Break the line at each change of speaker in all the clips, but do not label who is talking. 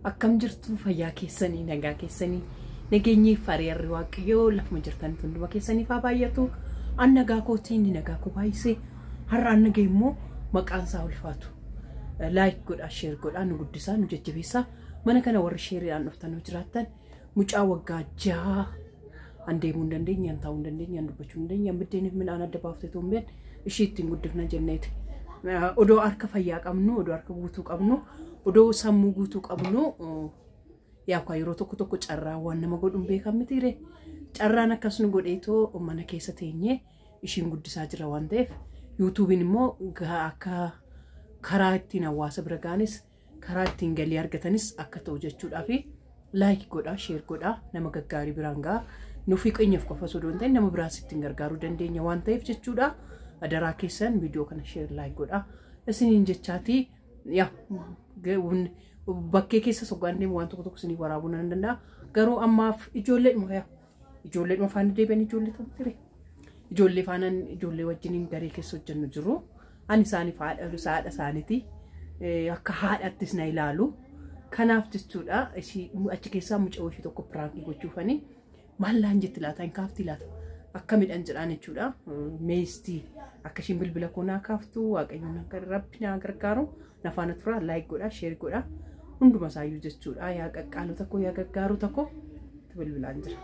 Akkam jirtu fayyaa keessanii nagaa keessanii nageenyi fariyaarri waaqayyoo lafuma jirtan hunduma keessaniif haa baay'atu. An nagaa kootiin nagaa koo baay'isee har'a an nagee immoo maqaan isaa ulfaatu. Like godhaa, share godhaa, nu guddisaa, nu jajjabeessaa. Mana kana warri sheeriidhaan dhuftan nu jiraattan mucaa waggaa 6 an deemuu hin dandeenye, an taa'uu hin dandeenye, an dubbachuu hin dandeenye, an biddeeniif midhaan adda baaftee too hin beekne ishii ittiin guddifna jenneeti. Odoo harka fayyaa qabnu, odoo harka guutuu qabnu, odoo sammuu guutuu qabnu yaa yeroo tokko tokko carraa waan nama godhuun beekan mitiire. Carraan akkas nu godheetoo mana keessa teenyee ishiin guddisaa jira waan ta'eef yuutuubiin immoo akka karaa ittiin hawaasa bira ga'anis karaa ittiin galii argatanis akka ta'u jechuudhaa fi like godhaa, share godhaa, nama gaggaarii biraan ga'a. Nuufii qeenyaaf qofa osoo hin ta'in nama biraas ittiin gargaaruu dandeenya waan ta'eef jechuudha. Adaraa keessan viidiyoo kana share like godhaa. Isiniin jechaatii yaa bakkee keessa soggaan deemu waan tokko tokko isinii waraabuu nan danda'a. Garuu ammaaf ijoolleedhuma yaa ijoolleedhuma faana deebi'an ijoollee ta'u ture. Ijoollee faanaan ijoollee wajjiniin garee keessa hojjennu jiru. Ani isaaniif haadha isaaniiti. Akka haadhattis na ilaalu. Kanaaf jechuudha achi keessaa mucaa ishee tokko piraankii gochuufanii maallaan jetti laata hin kaafti laata akkamidhaan jedhaan jechuudha. Meestii akka ishiin bilbila koo naa kaaftu waaqayyoon akka rabbi naa gargaaru na faana tura like godhaa share godhaa hunduma isaayyuu jechuudha. Yaa qaqqaalota koo yaa gaggaarota koo bilbilaan jira.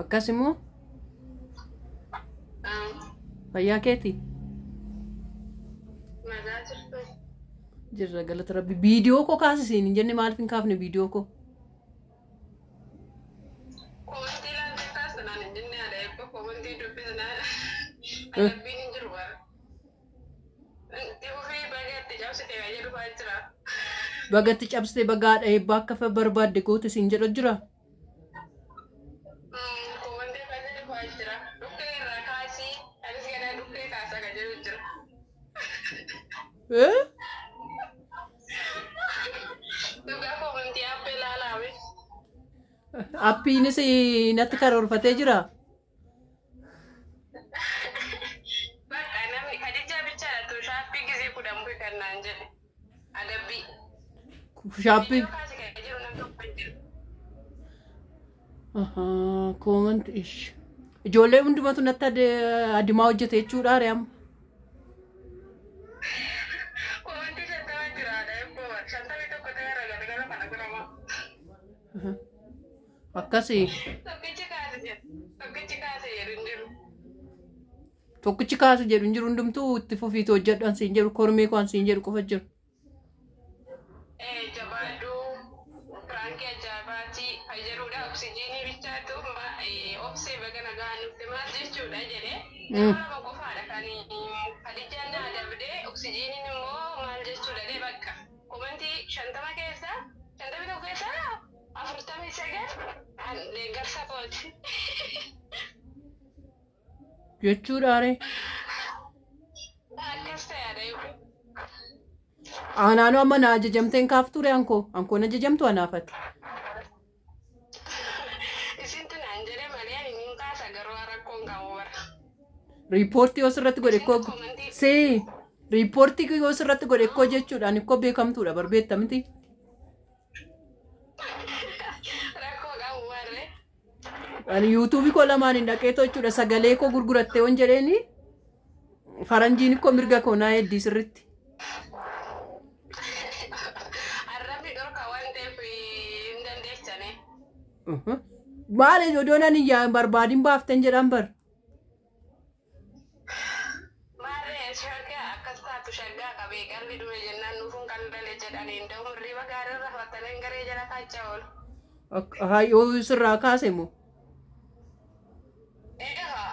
Akkas immoo fayyaa keeti?
Nagaa jirtu.
Jirra galata rabbi. Viidiyoo koo kaasisiin hin jenne maaliif hin kaafne viidiyoo koo?
Komantii ilaaltee kaasanaan hin jenne haadha eebba komantii dubbisanaa adabbiin hin jiru bara. Itti fufii baga itti cabsite kan jedhu fa'aa jira.
Bagatti cabsite baga haadha eebbaa akka barbaadde goote siin jedhu jira.
Komantii kan jedhu fa'aa jira. Dhukkee irraa kaasii anis ganaa dhukkee kaasaa kan jedhu jira. Dhugaa komantii aappii ilaalaame.
Appiinis natti karoorfatee jira.
Bakka namni Khadijaa bichaadha tu shaappii gisee 10 bu'i kan naan jedhe. Adabbii.
Shaappii.
Viidiyoo kaase kan jiru nam tokko hin jiru.
Comment ish. Ijoollee hundumatu natti adimaa hojjete jechuudha ari'am.
Komantii 50 jira haadha eebboo 51 ta'eera galgala kana godhama.
Akkasii.
Tokkichi kaase jedhu. Tokkichi kaase jedhu hin jiru.
Tokkichi kaase jedhu hin jiru hundumtuu itti fufiitu hojjedhu ansiin jedhu kormee koo ansiin jedhu qofa jiru.
Jabaadhuu piraankii ajaa'ibaati kan jedhudha. Oksijiinii bichaatu obsee baga nagaan dhufte maal jechuudha jedhee. Nama lama qofaadha kan Khadijaan na adabdee oksijiiniin immoo maal jechuudha jedhee bakka. Komantii 50 keessa 51 keessa 49 deeggarsa kooti.
Jechuudha aree.
Akkas ta'e eebba.
Anaanoo amma na ajajamtee hin kaafture ankoo. Ankoon ajajamtu anaafati.
Isintu naan jedhe malee ani niin kaasa garuu rakkoon qabu bara.
Riippoortii yoo sirratti godhe koo see riippoortii yoo sirratti godhe koo jechuudha ani koo beekamtuudha barbeetta miti.
Rakkoo qabu warre.
Ani yuutuubii koo lamaan hin dhaqeetoo jechuudha sagalee koo gurgurattee yoon jedheeni faranjiin koo mirga koo naa heddii sirritti.
Arrabni dhorka waan ta'eef hin dandeessane.
Maali odoo nan hin barbaadin baaftan jedhan bar.
Jaalalli dhume jennaan nuufuun qallale jedhanii nda'u hirriba gaarii rafatanii garee jala kaachaa oolu.
Yoo sirraa kaase moo?
Eegaa.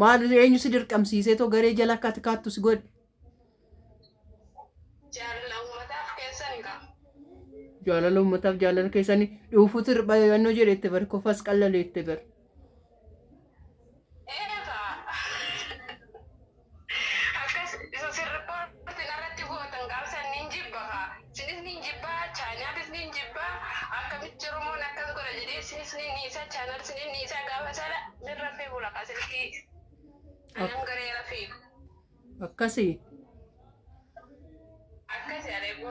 Maal eenyu si dirqamsiisee too garee jala akka ati kaattu si godhe?
Jaalala uummataaf keessan qaba.
Jaalala uummataaf jaalala keessanii dhuufuutu hir'annoo jedheette bar kofas qallaleette bar.
Eegaa. Akkas isa sirriitti narratti gootan gaafsan nin jibba kaa. Sinis nin jibbaa, chaanaalis nin jibbaa, akkamitti Oromoon akkas godha jedhee sinis nin dhiisa, chaanaalis nin dhiisa gaafa sana nin rafee bula kaa silkii. Anam garee rafee.
Akkasii.
Akkasi adeemu.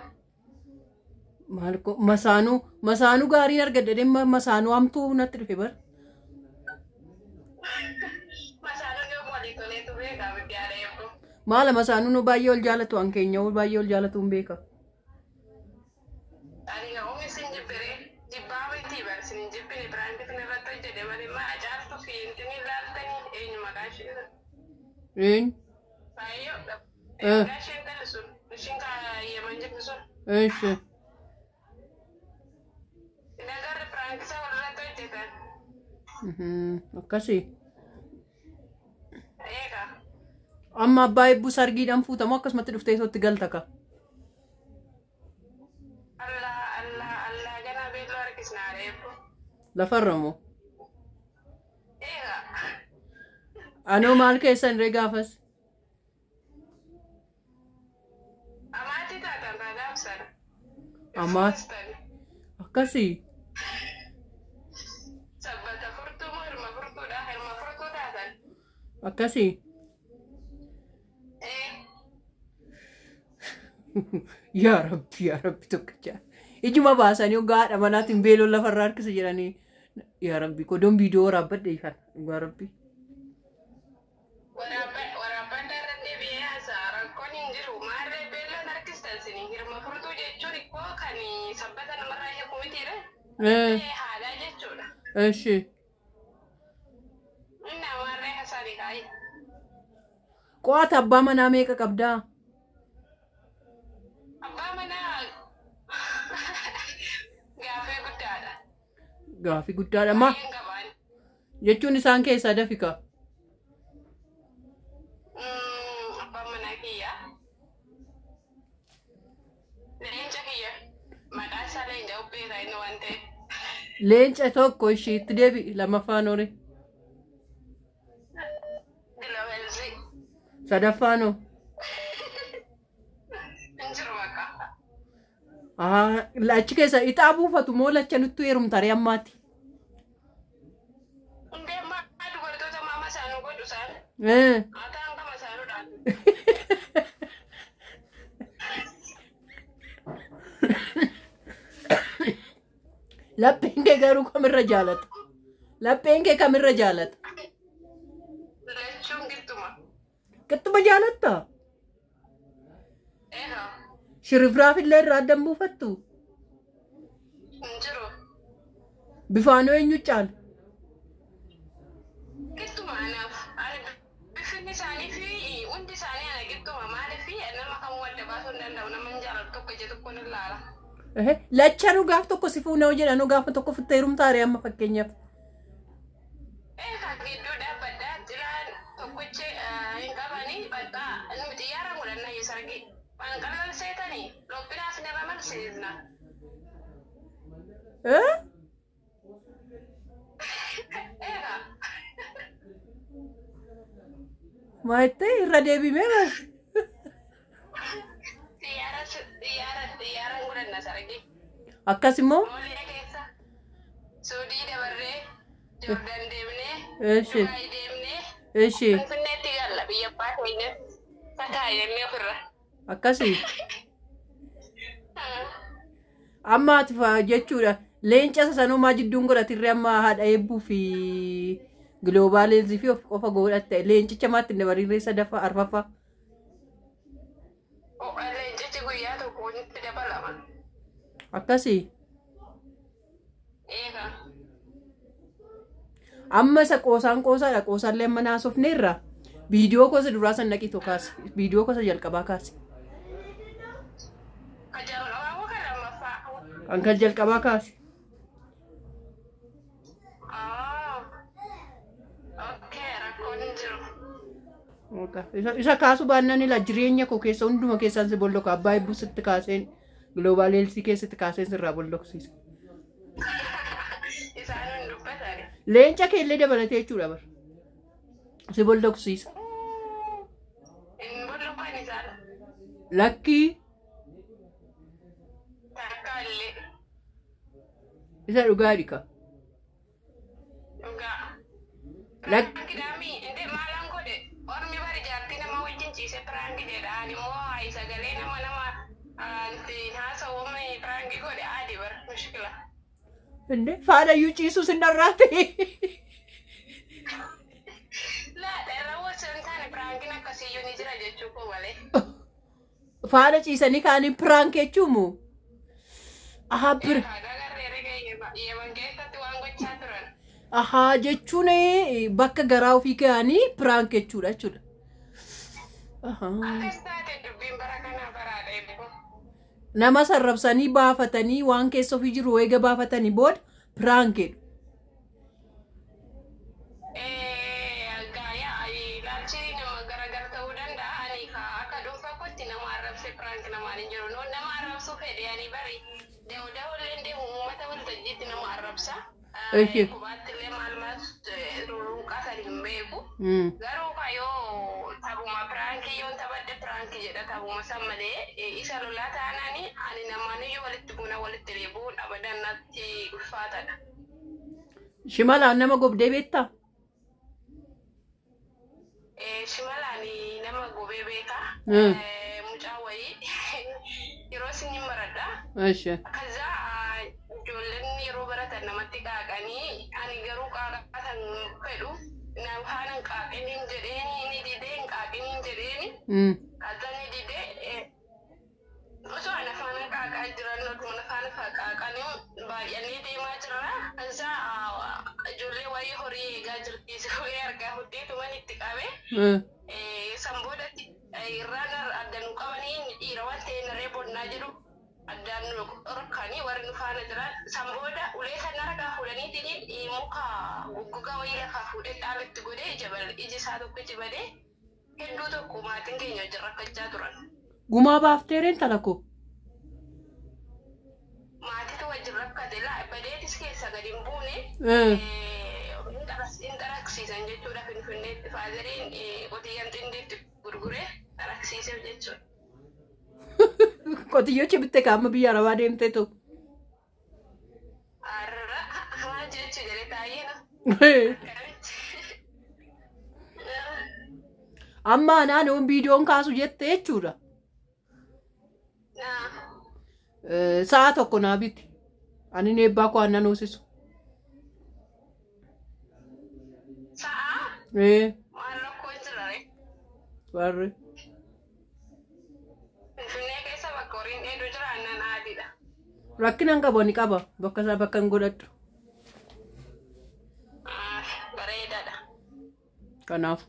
Maal ko masaanuu masaanuu gaariin argadhe dhimma masaanuu hamtuu natti dhufe bar.
Masaanuun yoo walii toleetu beekaa miti adeemu.
Maala masaanuu nu baay'ee ol jaalatu an keenya baay'ee ol jaalatu hin beeka.
Ani umi sin jibbire jibbaa miti bar sin hin jibbine biraan bitin irratti hojjete malee maa caaltu fi intini ilaaltanii eenyu maqaa ishee.
Eenyu?
Baay'ee maqaa ishee intalli sun ishiin kaayyaman jirtu sun.
Eessi.
Nagarri piraankisa walirratti hojjetan.
Akkasii.
Eegaa.
Amma abbaa eebbuu sargiidhaan fuutamu akkasumatti dhuftee isootti galta ka.
Allah Allah Allah ganaa beelloo harkisnaa reefu.
Lafarra moo?
Eegaa.
Anoo maal keessan ree gaafas?
Amaatii taatan taataaf sana.
Amaati. Akkasii.
Sabbata furtuu moo hirma furtuudha? Hirma furtuu taatan.
Akkasii.
Ee.
Yaa Rabbi yaa Rabbi tokkicha. Ijuma baasanii hoggaa haadha manaatiin beeloo lafarraa harkisa jedhanii. Yaa Rabbi kodoon viidiyoo waraabbadhe ifan. Yaa Rabbi.
Waraabbaan irra deebi'ee haasa'a rakkoon hin jiru. Maarree beelloon harkistan sini hirma furtuu jechuun ikkoo kan sabbata namarraa eegu mitiidha. Haadhaa jechuudha.
Eshi.
Inni maarree haasa'anii kaayi.
Qo'ata abbaa manaa meeqa qabdaa?
Abbaa manaa gaaffii guddaadha.
Gaaffii guddaadha. Ma
Baay'een qabaan.
jechuun isaan keessaa dafika.
Abbaan manaa kiyya. Leenca kiyya. Maqaan isaa leenca ubbeera inni waan ta'eef.
Leenca tokko ishiitti deebi'i lammaffaan hore.
Dilawelzi.
Sadaffaan hoo?
Hin jiru bakka.
Achi keessa ixaa buufatu moo lacha nuttu heerumtaree ammaati?
Hundee ammaa dubartoota maama isaanii godhu isaan. Haa ta'an kama isaanuudhaan.
Lapheen kee garuu kamirra jaalata? Lapheen kee kamirra jaalata?
Lachuun gittuma.
Qixxuma jaalatta?
Eehaa.
Shirifraaf illee irraa addan buufattu?
Hin jiru.
Bifaanoo eenyu caala?
Gittuma anaaf. Ani bifinni isaanii fi hundi isaanii ana gittuma maaliif nama kamuu adda baasuu hin danda'u nama hin jaalatu tokko ija tokkoon ilaala.
Lachanuu gaaf tokko si fuunee jedhanuu gaafa tokko futtee heerumtaaree amma fakkeenyaaf.
Eegaa gidduu dhaabbadhaa jilaan tokkichi hin qabanii bakka inni xiyyaara godhannaa sargi. Waan qalan seetanii lophinaas nama malsiisna. Eegaa.
Maattee irra deebimee bar.
Xiyyaara xiyyaara godhanna sargi.
Akkas immoo
Moolee keessa Suudii dabarree Joordaan deemnee
Eeshi.
Dubaay deemnee
Eeshi.
Finfinneetti galla biyya abbaa keenya takaayennee ofirra.
Akkasii. Amma ati jechuudha leenca sanumaa jidduun godhatirree amma haadha eebbuu fi giloobaaleensi fi of qofa godhatte leencicha maatti hin dabarirree sadaffaa arfaffaa.
Leencichi guyyaa tokko walitti dabalama.
Akkasii.
Eegaa.
Amma isa qoosaan qoosaadha qoosaallee amma naasofneerra. Viidiyoo gosa duraa san naqii tokko kaasi. Viidiyoo gosa jalqabaa kaasi.
Kan jalqabaa moo kan lammaffaa?
Kan jalqabaa kaasi.
Okay, rakkoon hin jiru.
Isa kaasuu baannaan ila jireenya koo keessa hunduma keessaan si bolloka. Abbaa hebbuu sitti kaaseen Global Health keessatti kaaseen sirraa bolloksiisa.
Isaan hin dubbatani.
Leenca keellee dabalatee jechuudha bar. Si bolloksiisa.
Hin bollokan isaan.
Lakkii
Takka illee.
isa dhugaa dhika.
Dhugaa.
Lakki
Indee maalaan godhe ormi bari jaartii nama wajjin ciise piraanki jedha. Ani immoo hayi sagalee nama nama ittiin haasawame piraanki godhe adi bar mushkila.
Indee faanayyuu ciisuu sinarraa ta'e.
Laa dheeraa osoo hin taane piraankiin akkasiyyuu ni jira jechuu koo malee.
Faana ciisanii kaanii piraank jechuumu. Ahaa bir.
Agarree yeman keessatti waan gochaa turan.
Ahaa jechuun bakka garaa ofii kaa'anii piraank jechuudha jechuudha.
Akkas taate dubbiin bara kanaa baraadha eebbo.
Nama sarrabsanii baafatanii waan keessa ofii jiru eega baafatanii booda piraank jedhu.
Gaayaa ilaalchi nama garagar ta'uu danda'a. Ani akka dhuunfaa kootti nama arrabsee piraank namaan hin jiru. Nama arrabsuu fedhe ani bari dawdawillee deemu uummata waltajjiitti nama arrabsa. Kophaatti illee maal maal ruruuqaa hin beeku. Garuu kaayoo taphuma piraankii yoon taphadhe piraankii jedha taphuma san malee isa lolaa taanaan ani namaan iyyuu walitti buna walitti deebi'uun abadan natti ulfaatadha.
Shimalaan nama gobdee beektaa?
Shimalaan nama gobee beekaa. Mucaa wayii yeroo isin baradha. Kaza ijoolleen yeroo baratan namatti qaaqanii ani garuu qaaqatan fedhu haana hin qaaqiniin jedheeni ni didee hin qaaqiniin jedheeni. Kaza ni didee osoo ana faana qaaqaa jiran otuma faana qaaqanii baay'annee deemaa jirra. Kaza ijoollee wayii horii eegaa jirti horii argaa huddeetuman itti qabee. San boodatti irraan adda nu qabanii dhiira waan ta'e naree bonnaa jedhu addaan nu dhorkanii warri nu faana jiran san booda ulee sana harkaa fuudhaniitiin muka goggogaa wayii lafaa fuudhee dhaabetti godhee iji isaa tokko iji badee hedduu tokko maatiin keenya wajjin rakkachaa turan.
Gumaa baafteereen tala koo?
Maatiitu wajjin rakkate badeetis keessa gadi hin buune. Hin xaraqsiisan jechuudha Finfinneetti faazeriin qotiyyaan xindiitti gurguree xaraqsiiseef jechuudha.
Qotiyyoo bitte kaama biyya arabaa deemtee ta'u.
Arra maal jechuu jedhee taa'ee na.
Amma anaan oon viidiyoon kaasu jette jechuudha. Sa'a tokko naa biti. Ani eebbaa koo aannan hoosisu.
Sa'a? Maal rakkoo jira ree?
Warri.
Finfinnee keessa bakka horiin dheedu jira aannan adiidha.
Rakkina hin qabu ani qaba. Bakka isaa bakka hin godhadhu.
Bareedaadha.
Kanaaf.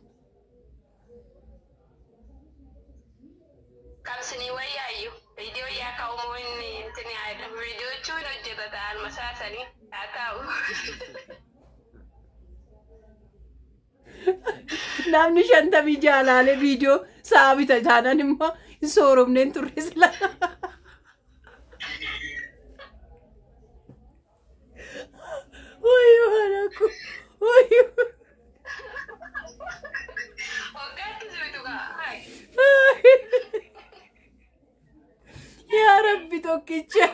Qabsinii wayyaayyuu. Viidiyoo yaa ka'u inni intini haadha. Viidiyoo jechuun hojjeta ta'an masaasanii haa ta'u.
Namni 56 laalee viidiyoo sa'a bita taanaan immoo hin sooromneen turre sila. Wayyoo haadha koo. Wayyoo.
Waggaatti sibitu kaa.
Yaa Rabbi tokkicha.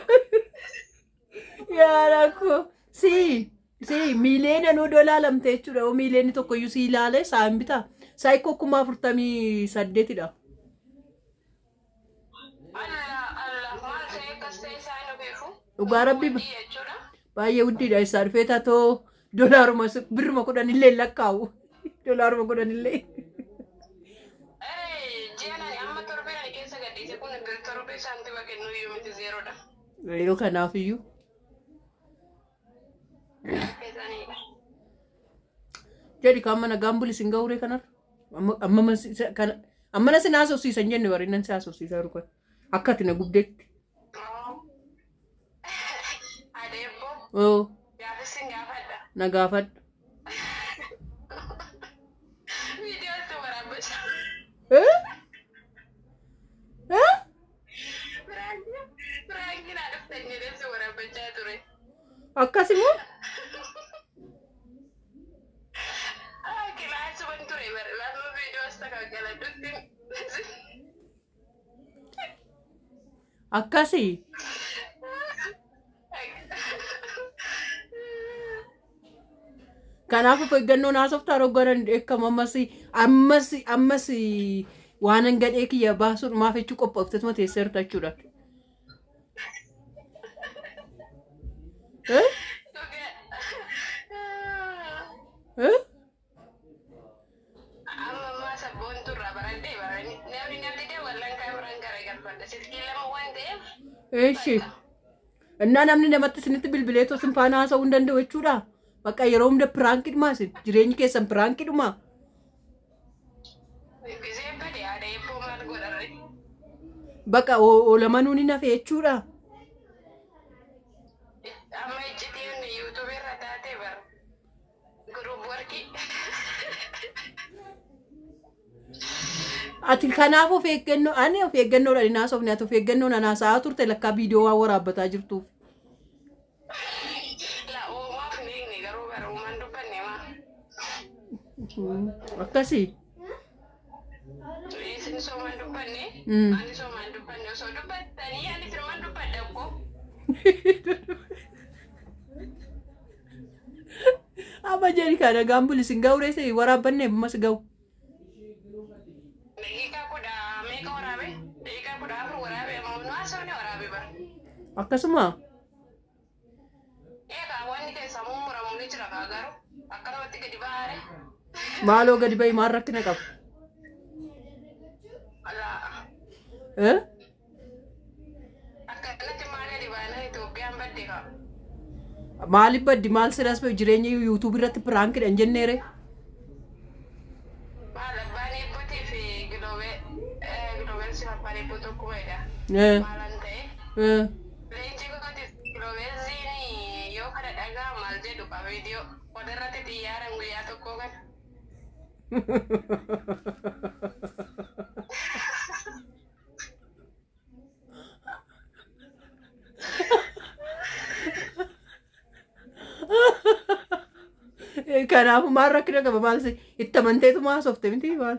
Yaa rakkoo. Si miileen anuu dolaalamte jechuudha. Oo miileen tokkoyyuu si ilaale saa hin bitaa. Saayikoo 48,000dha.
Allah Allah maal ta'e akkas ta'e isaan ofiifu.
Dhugaa Rabbi baay'ee guddiidha. Isaa dhufee taatoo dolaaruma birruma 10 illee lakkaa'u. Dolaaruma 10 illee.
Ji'a amma torbee ani keessa gadhiise kun torbee saantima kennuu iyyuu miti zeeroodha.
Yeroo kanaaf iyyuu. Jedhi kaan mana gaambuli sin ga'uuree kanarra. Amma na sin haasofsiisan jenne warri nan si haasofsiisaa jiru kun. Akka ati na gubdeetti.
Adeebbo.
Oo.
Gaafis sin gaafadha.
Na gaafadhu.
Viidiyootti waraabbachaa.
Eh? Eh?
Biraankii naa dhuftan jedhee si waraabbachaa ture.
Akkasimoo?
Kilaasuman ture barbaaduma viidiyoo as takagaladhutti.
Akkasii. Kanaaf of eeggannoon haasoftaa roggaran dheekkama ammas ammas ammas waan an gadhee kiyya baasuun maaf jechuu qophooftetuma teesseerta jechuudha. Eh? Eh?
Amma ammaa sabboontu irraa baradhee barani namni namni dee wallan kaameraan garagalfadha silkii lama waan ta'eef.
Eeshi. Innaa namni namatti isinitti bilbileetoo isin faana haasa'uu hin danda'u jechuudha. Bakka yeroo hunda piraankidhuma isin jireenyi keessan piraankidhuma.
Gisee bade haadha eebboo maal godharre.
Bakka oolamanuun hin hafe jechuudha.
Amma iccitiin yuutuubii irra taatee bara. Guruub warqii.
Ati kanaaf of eeggannoo ani of eeggannoodhaan hin haasofne ati of eeggannoon haasa'aa turte lakkaa viidiyoo waan waraabbataa jirtuuf.
La uumaaf ni eegne garuu bara uumaan dubbanne maa.
Akkasii.
Isin soomaan dubbanne. Ani soomaan dubbanne osoo dubbattanii ani sirumaan dubbadha akkoo.
Amma jedhi kana nagaan buli sin ga'u reesse waraabbanne ammas ga'u.
Daqiiqaa kudha meeqa waraabe? Daqiiqaa 14 waraabe amma nu haasofne waraabe bara.
Akkasuma.
Eegaa wanni keessaa mummuramu ni jira kaa garuu akkanumatti gadi baare.
Maaloo gadi bahi maal rakkina qaba?
Alaa
Eh?
akkanatti maal gadi baanaa Itoophiyaan badde kaa.
Maaliif baddi maal siras jireenya yuutuubii irratti piraankidha hin jenneere?
Maal abbaan eebbotii fi giloobee giloobeensi abbaan eebboo tokkumadha.
Eh.
Maalan ta'e
Eh.
leenci gooti giloobeelsiin yoo kana dhagaa maal jedhu qaba viidiyoo walirratti xiyyaaran guyyaa tokkoo kana.
Kanaafuu maal rakkina qaba maal si itti amanteetu haasofte miti maal?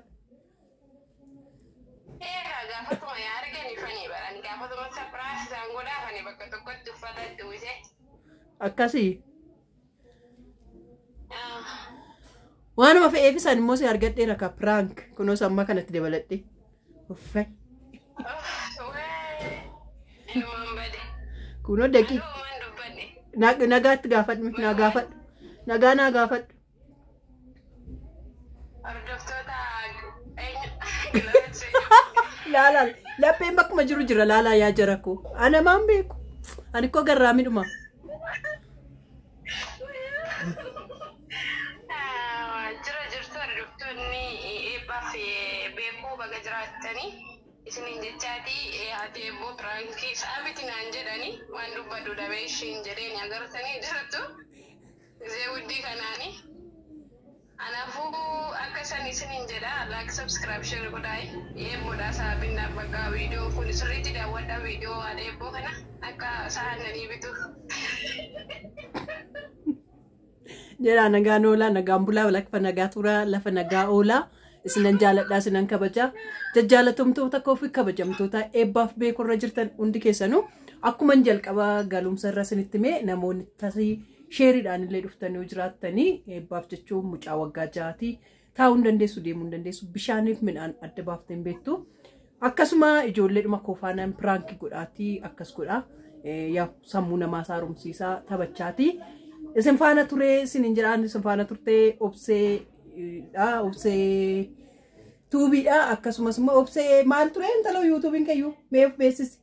Eegaa gaafatuma yaa argani fanii baran gaafatuma sapiraas isaan godhaafani bakka tokkotti uffata itti uwwisee.
Akkasii. Waanuma fe'eef isaan immoo si argadheera ka piraank kunuun ammaa kanatti dabaladhe. Uffee.
Inumaan bade.
Kunoo daqii
Anumaan dubbanne.
nagaatti gaafadhu naa gaafadhu. Nagaa naa gaafadhu.
Hordoftoota eenyu giloobeensi.
Laalaa lapheen bakkuma jiru jira laalaa yaa jara koo. Ana maan beeku. Ani koo garraamidhuma.
Jira jirtu hordoftoonni eebbaaf beekuu baga jiraattanii isiniin jechaati ati eebboo piraankii saabiti naan jedhani waan dubbadhu dhabee ishiin jedheen agartanii jirtu gisee guddii kanaani. Anaafuu akka isan isiniin jedha like subscribe share godhaayi eebboodha sababiin bakka viidiyoon kun sirriitti daawwadha viidiyoo haadha eebboo kana akka sa'aannanii bitu.
Jedhaa nagaan oolaa nagaan bulaa lafa nagaa turaa lafa nagaa oolaa isinan jaaladhaa isinan kabajaa jajjaalatamtoota koo fi kabajamtoota eebbaaf beekurra jirtan hundi keessanuu akkuma jalqaba galumsa irra isinitti himee namoonni tasii sheeriidhaan illee dhuftanii yoo jiraattanii eebbaaf jechuun mucaa waggaa 6 taa'uu hin dandeessu deemuu hin dandeessu bishaaniif midhaan adda baaftee hin beektu akkasuma ijoolleedhuma koofaanaan piraankii godhaatii akkas godhaa yaa sammuu namaa saaromsiisaa taphachaatii. Isin faana ture isinin jedhaan isin faana turtee obsee obsee tuubiidha akkasumas immoo obsee maal ture intala yuutuubiin kayyuu mee of beeksisi.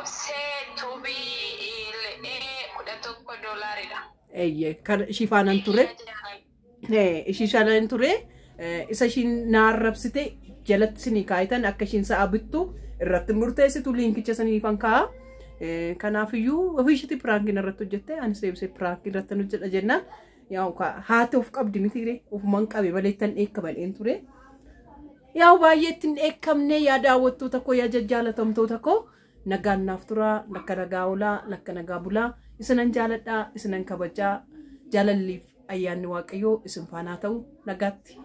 Obsee tuubii le'ee $11.
Eeyyee kan ishii faanaan ture. Ishii shalan ture isa ishiin naarrabsite jalatti isinii kaayitan akka ishiin sa'a bittu irratti murteessitu liinkicha saniifan kaa'a. Kanaafiyyuu ofii ishiitti piraankiin irratti hojjette, anis deebisee piraankii irratti hojjedha jennaan. Yaa'u haati of qabdi miti, ofumaan qabe baleettan dheekkamadheen ture. Yaa'u baay'ee ittiin dheekkamne. Yaa daawwattoota koo, yaa jajjaalatamtoota koo, nagaan naaf turaa, lakka nagaa oolaa, lakka nagaa bulaa. Isinan jaaladhaa, isinan kabajaa, jaalalliif ayyaanni Waaqayyoo isin faanaa ta'u, nagaatti.